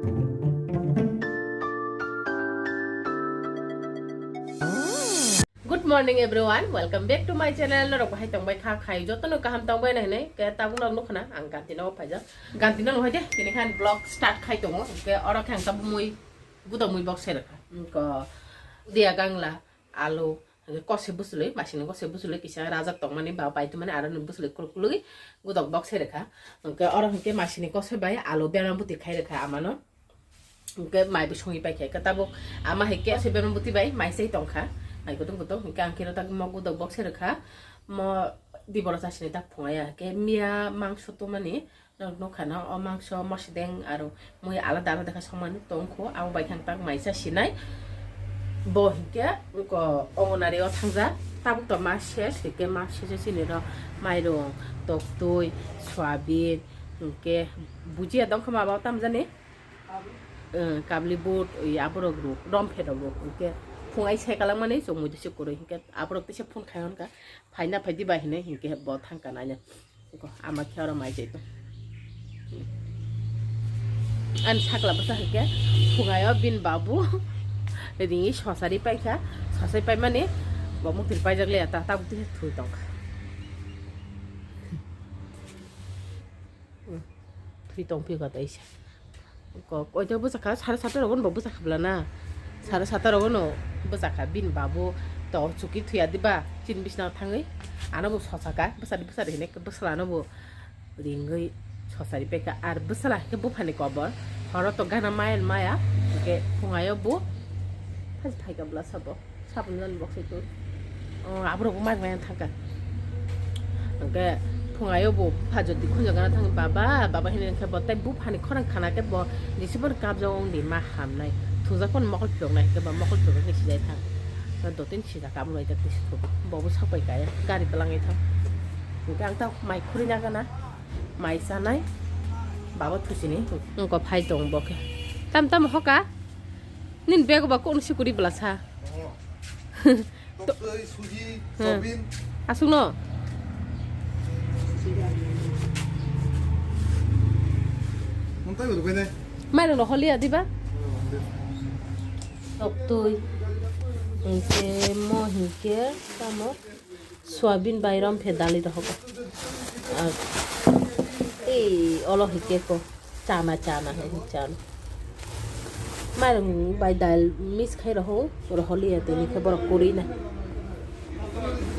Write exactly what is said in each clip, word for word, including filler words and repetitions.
Good morning everyone, welcome back to my channel. Norok bahai tongbai kha khai, jotono kaham tongbai na hinui ke tabuk nok nukha na ang ganti no phaijak. Ganti no nuhai de, tini khan vlog start khai tongo. Ke oro khe ang tabuk mui, gudok mui bok sereka. Ko dia gangla, alu, kose busului, masini kose busului kisa rajak tongmani ba pai tumani aro ni busului kuluk kulugui gudok bok sereka. Ke oro hingke masini kose bai alu bera buti khai reka amano. Hingke mai bo songwi paikha. Hingke tabuk ama hai khe se bemon buti bai mai sei tongkha. Mai kutung kutung. Hingke ang khe tak mo gudok bok se rwkha. Mo diboro chasini tak phunga ya. Hingke miya mangso tumani nok nukha na o mangso mosideng aro mui alada alada khe songmani tongkho. Abo bai khe ang tak mai chasinai. Bo hingke ko ongonari o thangja. Tabuk to ma ses hingke ma ses chini ro mairung, toktui, soyabin, hingke bujia dongkha ma ba tamjani. Kabli but, aborok rok, romphe rok rok, hingke phung ai sai kalangmani chwng mui tisa kwrwi, hingke aborok tisa phone khai hwnka, phaina phaidi bai hinui, hingke bo thangka naina. Ama khe oro mai jai tong. Ani sakla bwsa hingke phungaio bini babu ringwi sosari paikha, sosai paimani bo muktwi paijak le ta, tabuk tisa thwi tongkha. Hmm. Thwi tong phio ka taisa. Ko, koito bwsakha, sare sata rogo no bwsakha bwla na. Sare sata rogo no bwsakha, bini babu to chuki thwiya diba, chini bisna thangwi. Ano bo sochaka, bwsadi bwsadi hinui bwsala no bo ringwi sochari peka. Ar bwsala khe buphani kobor. Horo to gana maya maya, hingke phungaio bo phai phaika bwla sabo. Sabun jan bok se tui. O, aborok bo mai mai thangka. Hingke phungaio bo bupha jodi khunjak gana thang, "Baba, baba," hinui khe bo tei buphani khorang khana khe bo jisibon kabjak wng di ma hamnai. Thungjak phano mokol philoknai hingke bo mokol philoknai khe sijai thang. Dottin sijak amo bai tak tisi thuk. Bo bo sak bai kaya gari twlangwi thang. Hingke ang tak mai khurui na gana. Mai chanai. Baba thusini. Wngkha phai tong bo khe. Tam tam hoka. Nini bego ba kok nisi kuri bwla sa. Toktwi, suji, hmm. Soyabin. Aswk no? Nung tai bo rwbai nai. Mairung no holiya diba? Hmm, de. Toktwi. Hingke mo hingke tamo. Soyabin bai romphe dali rohogo. Ar tei olo hingke ko chana chana hai chana. Mairung bai dal mix khai roho, roholiya tini khe borok kwrwi na.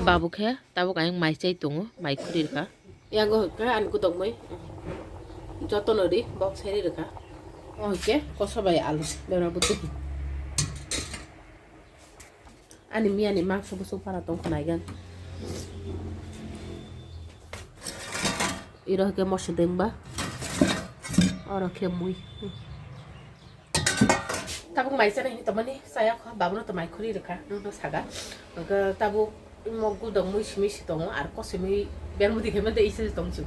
Babu khe tabuk ayang mai chai tongo, mai khuri rwkha. Yango hwnkhe ani gudok mui jotono ri bok sai ri rwkha. O hwnkhe koso bai alu bebra bwtwi. Ani miyani mangso bwswk para tongkha naigan. Iro hwnkhe moso dengba. Oro khe mui. Tabuk mai chana hini tongmani chaya kho, babuno to mai khuri rwkha, nono saga. Hwnkhe tabuk mo gudok mui simi si tongo, ar kosoi mui bermudi khe mende ise tongchu.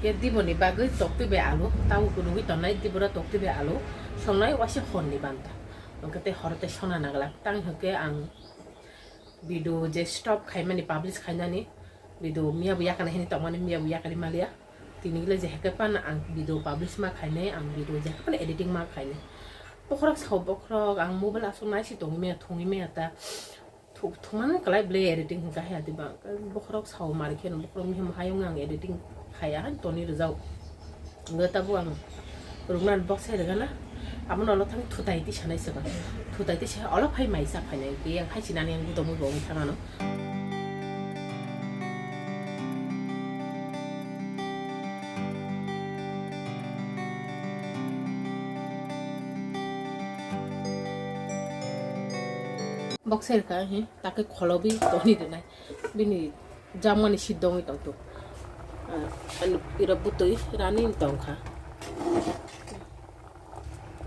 Khe diboni bagwi toktwi bai alu, tabuk rwgwi tongnai dibora toktwi bai alu, songnai waisa honni banta. Hwnkhe tei horo tei sona naglak. Tang hwnkhe ang video je stop khaimani, publish khainani video miya bo yakana hini tongmani, miya bo yakani maliya. Tini le je heke pan ang video publish ma khainai, ang video je heke pan editing ma khainai. Bokhorok sao bokhorok, ang mobile aswk naisi tongwi maya, thungwi maya ta. Thuk-, thumani kwlai ble editing hwnkha hai ati ba. Bokhorok sao mari kheno bokhorok mihim hayung ang editing khaya, toni rwjak. Hwnkhe tabuk ang ruknani bok sai rwgana. Abono ulo thang thutai tisanai swkang. Thutai tisa olo phai mai sa phainai. Hwnkhe yang hai sinani ang gudomwi bo wng thangano. Bok sai rwkha hi, ta khe kholobi toni rwnai. Bini jamani sidongwi tongthok. Ah, ani pira butwi rani tongkha.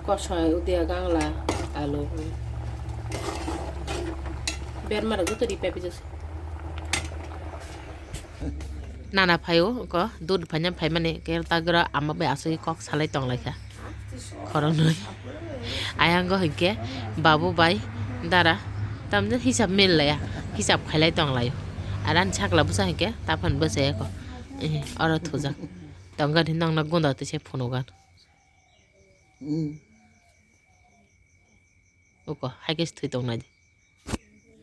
Kosoi, udia, gangla, alu. Berma rok joto ri pepe jose. Nana phaio, ko dud phaina phaimani, khe tagra ama bai aswk kok salai tonglaikha. Khoroknwi. Ayang go hinkhe babu bai dara tamjani hisab mil laya, hisab khailai tonglaio. Aran sakla bwsa hinkhe taphani bwsaya ko. Ehe, oro thujak. Tongani nokna gunda tise phunugan. Hmm. Uko, hai khe se thwi tong nai di.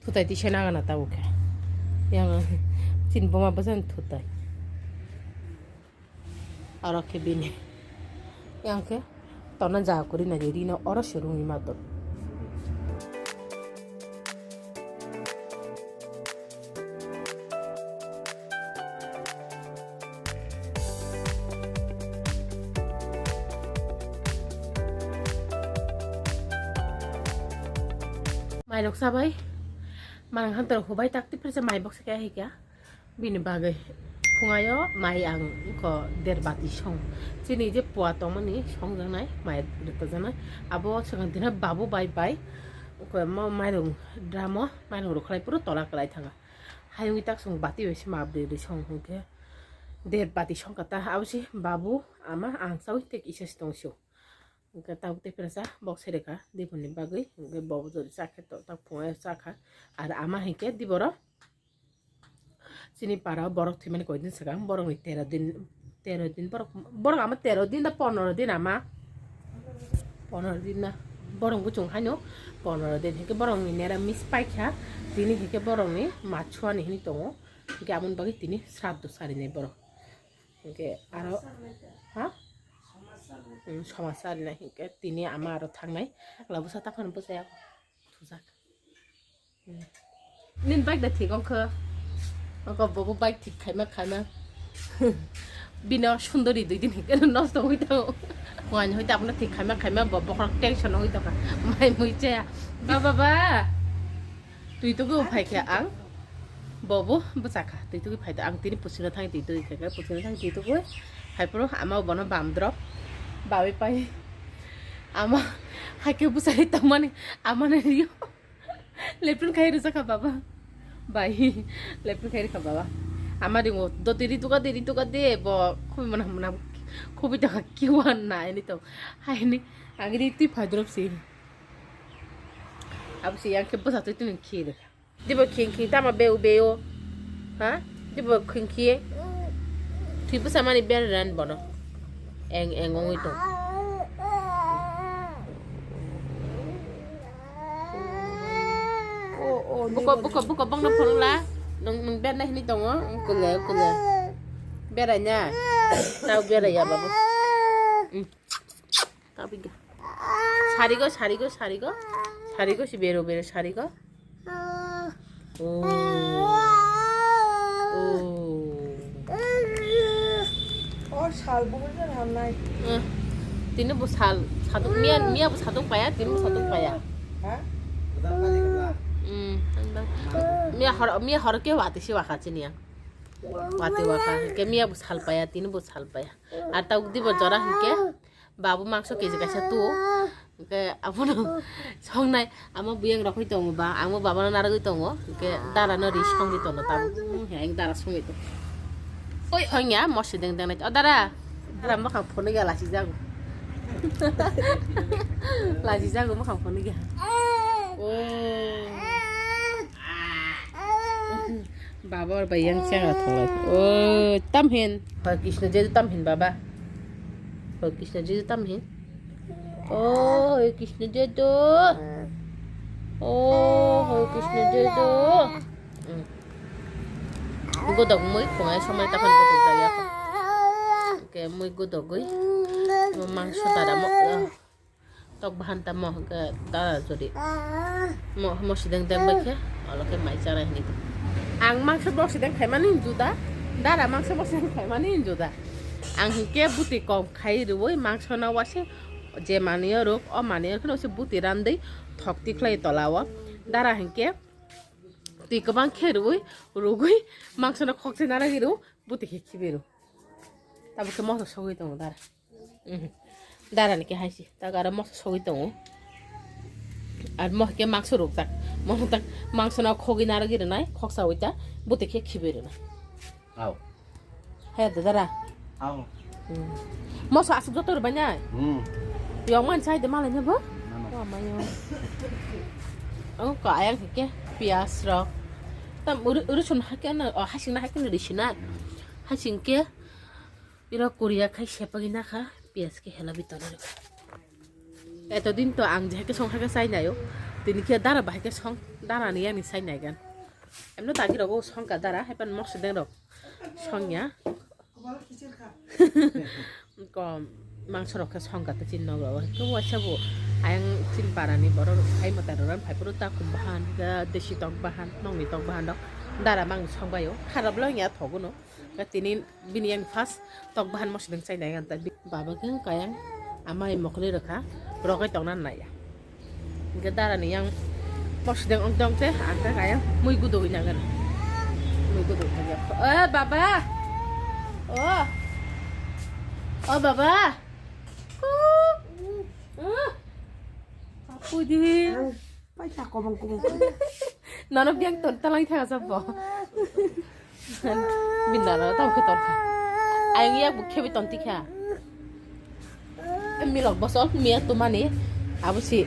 Thutai tisa nangana tabuk khe. Yang chini buma bwsani thutai. Oro khe bini. Yang khe tona ja kwrwi nai di, rino oro se rwngwi ma tong. Mairok chabai, manang hamtaro hubai tak tipre se mai boksa khe ahikya. Bini bagwi phungayo mai ang kho der bati song. Chini je pua tongmani songjaknai, mai rwkjaknai. Abo swkang dinha babu bai bai. Kho mo mairung dramo, mairung rwkhlai puro tola kwlai thanga. Hayungwi tak song bati bai se mabri rwi song hwnkhe. Der bati songkha ta, abo se babu, ama, ang chawi tei kisa se tong sio. Hwnkhe tabuk tei pheresa bok sereka diboni bagwi, hwnkhe bobo jori chakhe to, tak phungai chakha. Ar ama hinkhe diboro chini para borok thwimani koidin swkang, borokni tero din, tero din borok, borok ama tero din da pondro din ama, pondro din na, borok buchung haino pondro din, hinkhe borokni nera mis paikha, tini hinkhe borokni machuani hini tongo, hinkhe amoni bagwi tini sraddho sarinai borok. Hinkhe aro, ha? Hmm, somasar na hinkhe tini ama aro thangnai. Akla bwsa ta phano bwsaya thujak. Hmm. Nini bike da thik ongkha. Ongkha bobo bike thik khaima khaima. Bino sundori dui din hinkhe nosto oi thango. Kuan hoi ta abono thik khaima khaima bo bokhorok tension oi tongkha. Mai mui chaya. Ba ba ba. Twi tugwi phai khe ang. Bobo bwchakha, twi tugwi phai ang tini puchino thang twi tugwi khe, puchino thang twi tugwi phai phuru ama bono bam drop bawi pai ama hai khe bwchari tongmani amani rio lepin khai rwjakha baba bai lepin khai rwkha baba ama ringo do tiri tuga tiri tuga de bo khubi mana mana khubi tongkha kiwan na ani tong haini ang ri twi phai drop si abo si yang khe bwsa twi tini khi rwkha. Dibo khing khing tamo beu beu. Ha? Dibo khing khing. Twi bwsa mani ber ran bono. Eng eng ongwi tong. Buko buko buko bongno phunula. Nung nung ber na hini tongo. Kule kule. Berai na. Tau berai ya babu. Tabi ga. Sarigo, sarigo, sarigo. Sarigo si bero bero sarigo. Oh. Oh. Oh, sal bo hwnwi hamnai. Eh, tini bo sal, satung miya, miya bo satung paya, tini bo satung paya. Ha? Hmm, miya hor, miya hor ke wati si waka chini ya. Wati waka, ke miya bo sal paya, tini bo sal paya. Ar ta udi bo jora hingke. Babu mangso keji kaisa tu, hingke abono songnai ama buyang rok hoi tongo ba, ang bo babano narwgwi tongo, hingke dara no ri songwi tongo tamo, hmm, heng dara songwi tongo. Oi, oi, ya, mosi deng deng nai, o dara, dara mokhang phone ya lasi jago, lasi jago mokhang phone ya, o. Baba or bai yang chang ra thonglai. O tam hin. Hoi Krishna jedu tam hin baba. Hoi Krishna jedu tam hin. O hoi Krishna jedu. O hoi Krishna jedu. Hmm. Godok mui khungai somai tapan godok daya. Ke mui godok gui. Mangso dara mo. Tok bahan tamo hwnkhe dara jodi. Mo, mosideng deng bai khe, olo khe mai chanai hinwi tong. Ang mangso bosideng khaimani juda, dara mangso bosideng khaimani juda. Ang hinkhe buti kom khai rwui mangso no wase je manwi rwk, o manwi rwk no se buti randwi thok tikhlai tola o. Dara hinkhe twi kwbang khe rwui, rwgwi mangso no khokse narwgwi rw, buti khe khibi rw. Tabuk khe moso sogwi tongo dara. Mhm. Dara ni khe hai se, tak aro moso sogwi tongo. Ar mo khe mangso rukjak. Mo tak mangso no khogwi narwgwi rwnai, khoksa oi ta, bwtwi khe khibi rwnai. Au. He da dara. Au. Hmm. Moso aswk joto rwbai nai? Hmm. Yong man sai de malai ne bo? Mano. Wa mayo. Ang ko ayang khe piyas rok. Tam uru, uru sun hakhe na, o hasing na hakhe na risi na. Hasing khe Iro Korea khai sepagwi nakha, piyaj khe helabi tonwi rwkha. Etodin to ang jehai khe songkha khe chai naio, Tini khe dara bahai khe song, dara ni yang ni sai nai gan. Emno dagi rogo song ka dara, hai pan mok sedeng rok song ya. Ko mangso rok khe song ka ta chin nog rok. Khe waisa bo ayang chin para ni borok ai mata rok phai puru ta kum bahan, ga desi tok bahan, nong ni tok bahan rok. Dara mang song bayo. Kharap lo ya thogo no. Ga tini bini yang first tok bahan mok sedeng sai nai gan ta. Baba khe kayang amai mokli rokha, rogai tong na nai ya. Hingke dara ni yang mosdeng ong tong te, ang khe kaya mui gudugwi nang gana. Mui gudugwi nang ya. Eh, baba. Oh. Oh, baba. Kuk. Ah. Aku di. Paisa kobong kobong. Nono biang ton talang thang sa bo. Bindara tamo khe ton kha. Ayang yak bo khebi ton tikha. Milok bosol miya tumani abo si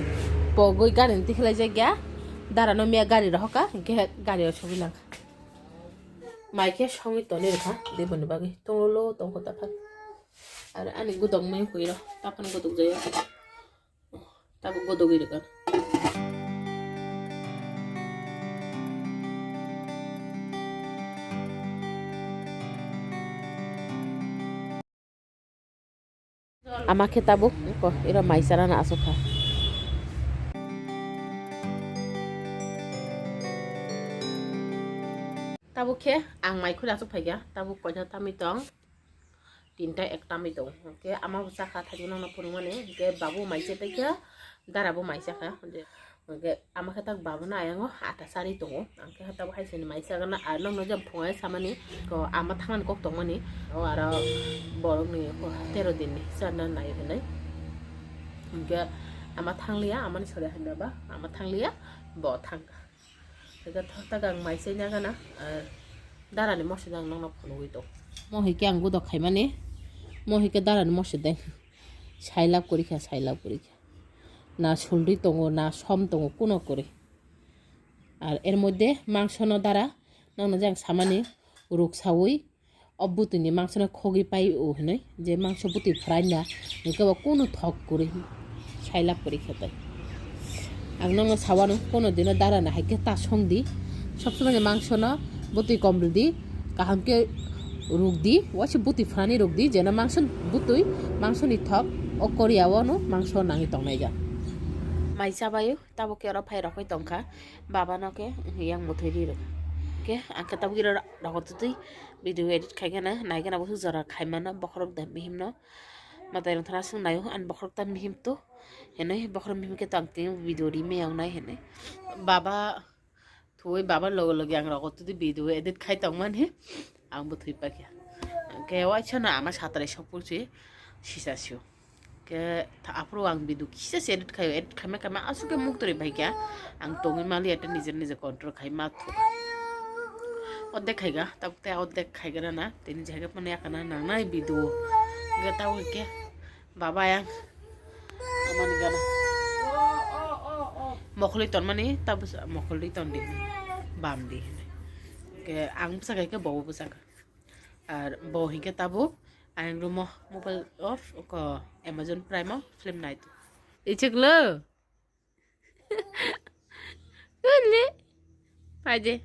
pogwi gari ni tikhlai jak ya. Dara no miya gari rohok ka, hingke gari o sogwi nang kha. Mai khe songwi toni rwkha, diboni bagwi tonglo tongkho ta phar. Aro ani gudok mui hwi rw, tapan gudok jaya. Tabuk godogwi rwkha. Ama khe tabuk ko iro mai chana na aswk kha. Tabuk khe ang mai khuli aswk phaikha, tabuk koita tamwi tong. Tinta ekta mai tongo. Hingke ama bo chakha thaibo nokno phunukmani. Hingke babu mai se paikha, dara bo mai chakha. Hingke ama khe tak babu no ayang o ata chari tongo. Ang khe tabuk hai sini mai chagana. Ar nokno jang phungai samani. Ko ama thangmani kok tongmani. O aro borok ni tero din ni charna nai hinui. Hingke ama thangliya, amani sori hwnba ba ama thangliya, bo thangkha. Hingke thok tak ang mai se nagana, ah, darani mosodeng nokno phunugwi tong. Mo hingke ang gudok khaimani, mo hingke darani mosodeng. Sailab kwrwi kha, sailab kwrwi kha. Na sulri tongo, na som tongo, kuno kwrwi. Ar er moddhe mangsono dara, nokno jang samani ruk saui, o bwtwini mangsono khogwi pai o hinui, je mangso bwtwi phwraina, hingke bo kunu thok kwrwi, sailab kwrwi khe tai. Ang nokno sawano, kono dino darana hai khe ta songdi, sob somai mangsono bwtwi kom rwdi, kaham khe rukdi, waisa bwtwi phwrani rukdi, jeno mangso bwtwi, mangsoni thok o koriya o no mangso nangwi tongnai ja. Mai chabaio, tabuk khe oro phai rokoi tongkha, baba no khe yang mwthwi ri rwkha. Khe ang khe tabuk iro rogo twtwi video edit khai gana, nai gana bo jora khai mano bokhorok da mihim no. Matai rok thana swng naio, ani bokhorok ta mihim to. Hinui bokhorok mihim khe to ang tini video ri maya wngnai hinui. Baba thwi baba loge loge ang rogo twtwi video edit khai tongmani. Ang bo thwi pakya. Khe waisa no ama satrai sokpor si sisa sio. Khe tha-, aphuru ang video kisa se edit khaio, edit khaima khaima aswk khe muk twi bai kha. Ang tongwi mali eta nijer nijer control khai ma thu. Odde khaiga, tabuk te odde khaiga na, tini jagha phano yakana nangnai video. Ga tabuk khe baba yang amani gana. Mokholi tonmani, tabuk mokholi tondi. Bamdi. Khe ang bwsa khe bo bwsa. Ar bo hinkhe tabuk ayang room o mobile off ko Amazon Prime o film nai. Ichiklo. Uli. Pai de.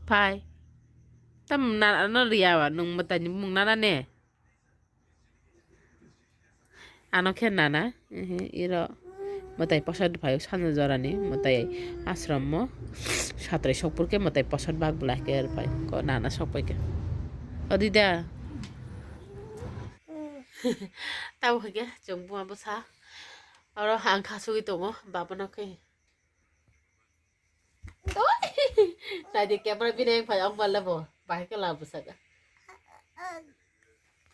Pai. Tam na no riya wa nung mata ni mung nana ne. Ano khe nana, ehe, iro mwtai posot phaio sanja jorani, mwtai ashram o satrai sokpor khe mwtai posot bak bwlai khe aro phai ko nana sokpai khe. Odi da. Tabo khe chwng buma bwsa oro ang khasugwi tongo, baba no khe. Nai di camera bini yang phai ong bal labo. Bahai khe labo saka.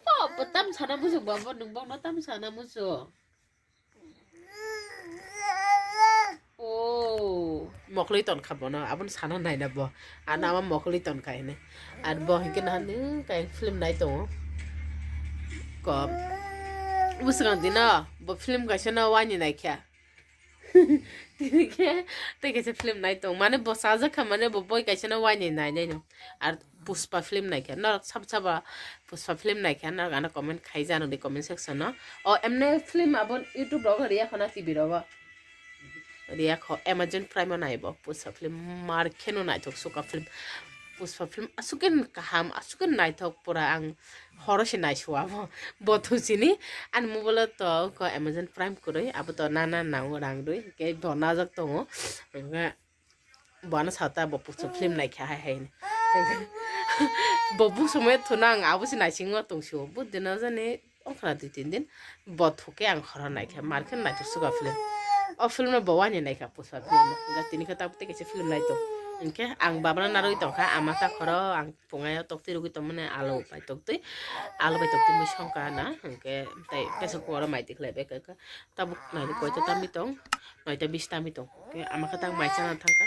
Oh, bo tam sana musu bo, bo nung bong no tam sana musu. Oh, mokli ton kha bono, abon sana nai na bo. Ana ama mokli ton kha hine. Ar bo hinkhe na ni kai film nai tongo. Ko musu dino, bo film kaisa no wani nai kha. Tini khe tei kaisa film nai tong. Mane bo sajak kha, mane bo boi kaisa no wainwi nai nai no. Ar Pushpa film nai kha. Norok sab saba Pushpa film nai kha. Norok ano comment khai jano di comment section no. O emne film abo YouTube rogo riya khana T V rogo. React kho Amazon Prime o naibo Pushpa film, mar kheno naithok suka film. Pushpa film aswk kaham, aswk naithok, pura ang horo se naisua bo. Bo thusini ani mobile o to ko Amazon Prime kwrwi, abo to nana nango rang rwi, ke bo najak tongo. Hwnkhe bo ano sata bo Pushpa film naikha hai hai. Bo bu somoi thuna ang abo se naisingo tongsio. Bu dino jani ongkhana dui tin din bo thuke ang horo naikha, mar khe naithok suka film. O film no bo wani naikha Pushpa film. Ga tini khe tabuk tei kaisa film naitong. Hwnkhe ang babana narwgwi tongkha, ama ta khoro ang pungayo toktwi rwgwi tongmani alo bai toktwi. Alo bai toktwi mui songkha na. Hwnkhe tei kaisa kuwaro mai tikhlai bai kha. Tabuk naidi koita tami tong, noita bis tami tong. Hwnkhe ama khe tang mai chana thangkha.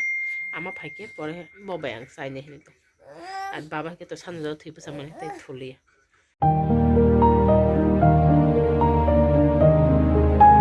Ama phaikhe pore bo bai ang chainai hinwi tong. Ar baba khe to sanjao thwi bwsa mani tei thuliya.